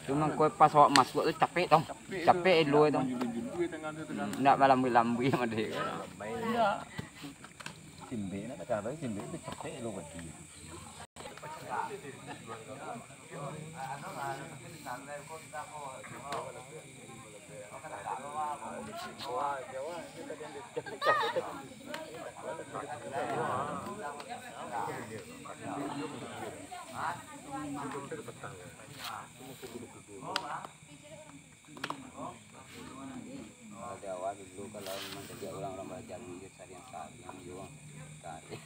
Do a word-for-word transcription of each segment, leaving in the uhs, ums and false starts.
Cuma kau pas awak masuak tu capek tau. Capek elo tu. Ndak balambui-lambui mah deh. Indak. Simbek nak takah, simbek tu capek elo kaki. Dari awal dulu kalau memang sejak orang-orang balajar mengaji sariang-sariang juo. Tarik.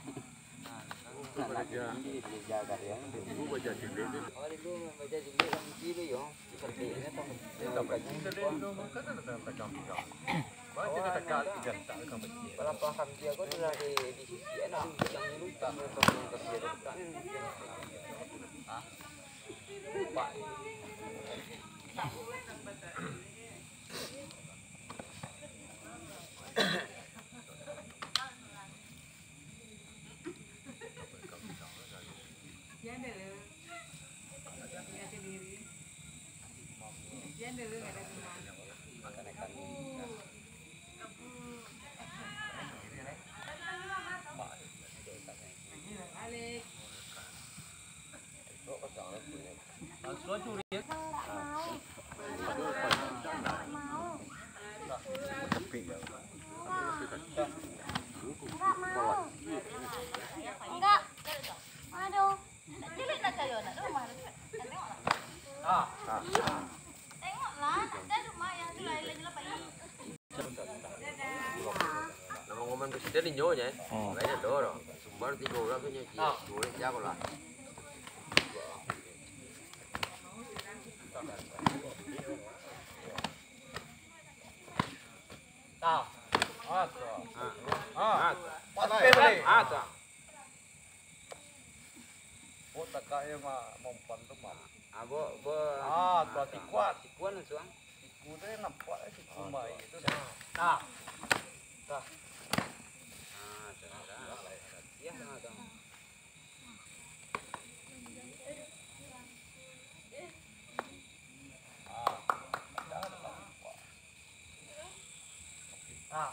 Nak lagi balajar sariang. Awal dulu memang balajar dulu kan kecil yo. Seperti ini kan. Kalau paham dia kau tu lah di, di sisi anak tu yang dulu tak, tak, tak, tak, tak, tak. Enggak. Aduh. Tengoklah, nak cari rumah yang tu lain-lain lah, Pak. Nama ngomong presiden inyo je. Hmm. Lain ado doh. Sumbar tigo urang tu nyo, duo urang jago lah. Ah. Ah. Ah. Pas balik. Ah. Oh, takaknyo ma-, maumpan tu, Mak. Ah, bo, bo. Ah, tu hati kuat. Sikuan langsung. Siku tu yang nampak, eh, siku mai tu dah. Tah. Tah. Ah, dah, dah. Iya, dah, dah. Ah. Ah.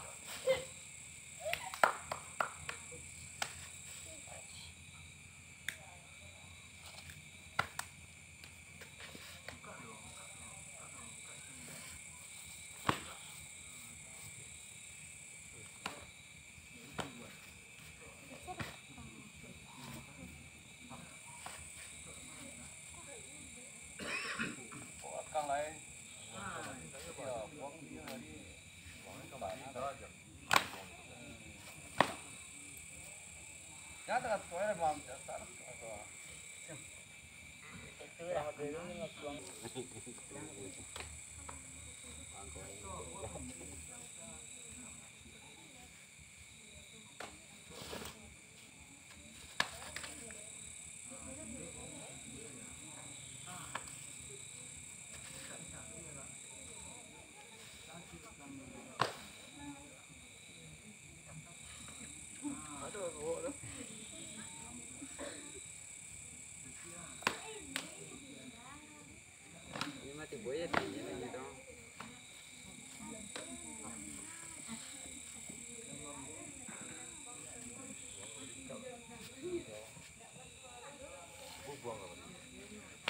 Ini mati buaya, tinggi lagi dong.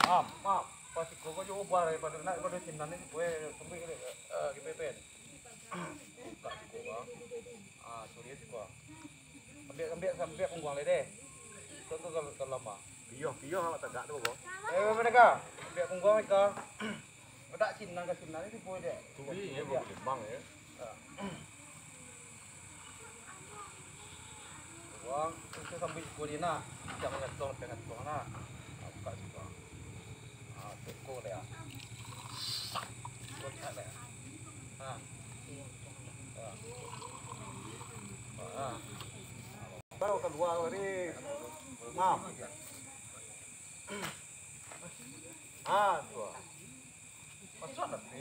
Maaf, maaf. Pas iko ko jo ubah daripado nak, daripado sinan ni, gue tunggu, eh, G P P N. Buka siko ko. Ah, suri siko. Ambiak, ambiak, ambiak pungguang lai deh. Contoh kalau, kalau lama. Piyoh, piyoh awak tagak tu, Bang. Eh, mana ka? Ambiak pungguang ka. Letak sinan ka sinan ni, gue deh. Tunggu, ya, gue limang, ya. Wang, itu sambil ikut dia nak. Jangan ngantung, jangan ngantung nak. Buka juga. Ah, toko dia. Ikut dia. Ah. Ah. Ah. Baru keluar ni. Maaf. Ah, tu. Masuk lah.